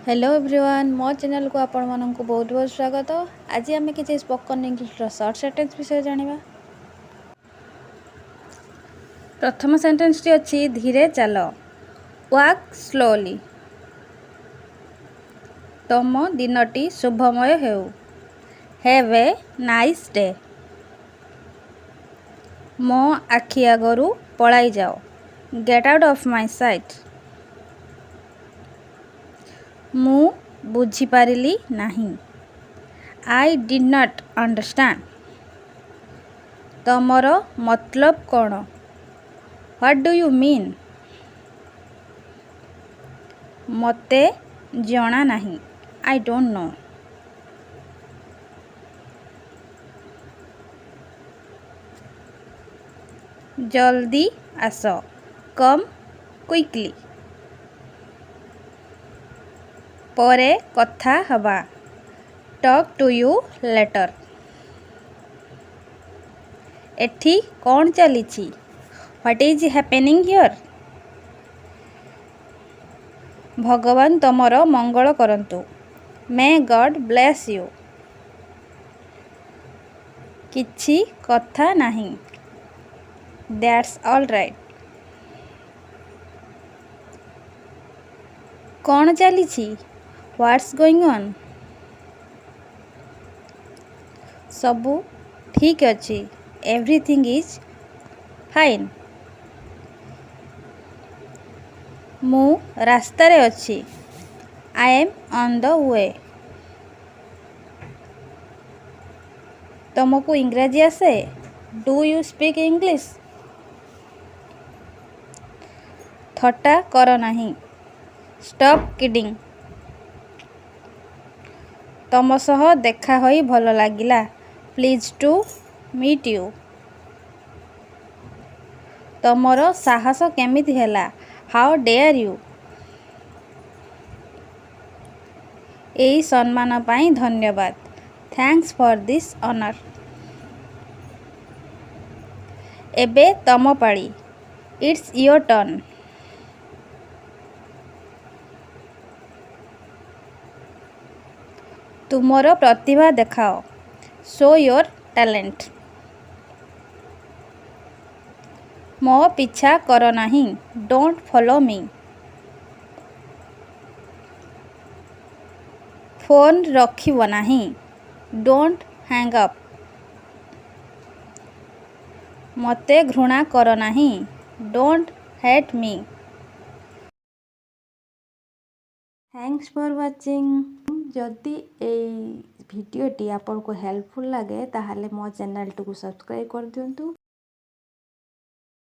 Hello everyone, ମୋ ଚ୍ୟାନେଲକୁ ଆପଣମାନଙ୍କୁ ବହୁତ ବହୁତ ସ୍ୱାଗତ। ଆଜି ଆମେ କିଛି ସ୍ପୋକନ୍ ଇଂଲିଶର ସର୍ଟ ସେଣ୍ଟେନ୍ସ ବିଷୟରେ ଜାଣିବା। ପ୍ରଥମ ସେଣ୍ଟେନ୍ସଟି ଅଛି, ଧୀରେ ଚାଲ। Walk slowly. ତମ ଦିନଟି ଶୁଭମୟ ହେଉ। Have a nice day. ମୋ ଆଖି ଆଗରୁ ପଳାଇ ଯାଅ। Get out of my sight. ମୁଁ ବୁଝିପାରିଲି ନାହିଁ। I did not understand. ତମର ମତଲବ କ'ଣ? What do you mean? ମୋତେ ଜଣା ନାହିଁ। I don't know. ଜଲଦି ଆସ। Come quickly. ପରେ କଥା ହେବା। Talk to you later. ଏଠି କ'ଣ ଚାଲିଛି? What is happening here? ଭଗବାନ ତମର ମଙ୍ଗଳ କରନ୍ତୁ। May God bless you. କିଛି କଥା ନାହିଁ। That's all right. କ'ଣ ଚାଲିଛି? What's going on? ସବୁ ଠିକ୍ ଅଛି। Everything is fine. ମୁଁ ରାସ୍ତାରେ ଅଛି। I am on the way. ତମକୁ ଇଂରାଜୀ ଆସେ? Do you speak English? ଥଟ୍ଟା କର ନାହିଁ। Stop kidding. ତମ ସହ ଦେଖା ହୋଇ ଭଲ ଲାଗିଲା। Pleased to meet you. ତମର ସାହସ କେମିତି ହେଲା? How dare you? ଏଇ ସମ୍ମାନ ପାଇଁ ଧନ୍ୟବାଦ। Thanks for this honour. ଏବେ ତମ ପାଳି। It's your turn. ତୁମର ପ୍ରତିଭା ଦେଖାଅ। Show your talent. ମୋ ପିଛା କର ନାହିଁ। Don't follow me. Phone ରଖିବ ନାହିଁ। Don't hang up. ମୋତେ ଘୃଣା କର ନାହିଁ। Don't hate me. Thanks for watching. ଯଦି ଏଇ ଭିଡ଼ିଓଟି ଆପଣଙ୍କୁ ହେଲ୍ପଫୁଲ୍ ଲାଗେ, ତାହେଲେ ମୋ ଚ୍ୟାନେଲଟିକୁ ସବସ୍କ୍ରାଇବ୍ କରିଦିଅନ୍ତୁ।